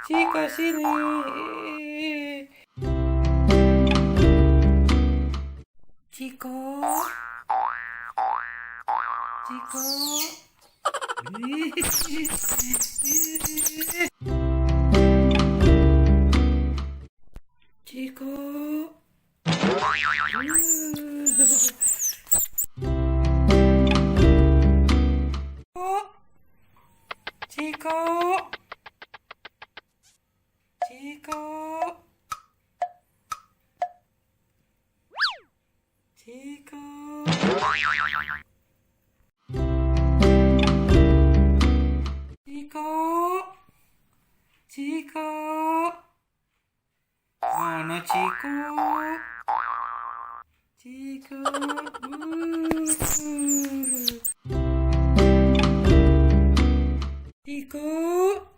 Chico sini. Chico. Chico. Chico. Chico. Chico. Chico. Chico. Chico. Mana Chico? Chico. Chico.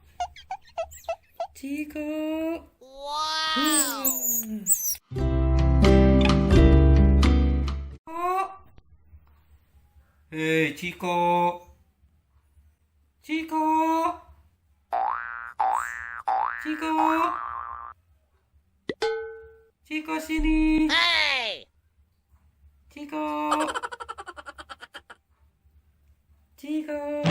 Chico. Wow! Oh. Hey, Chico. Chico. Chico. Chico sini. Hey! Chico. Chico.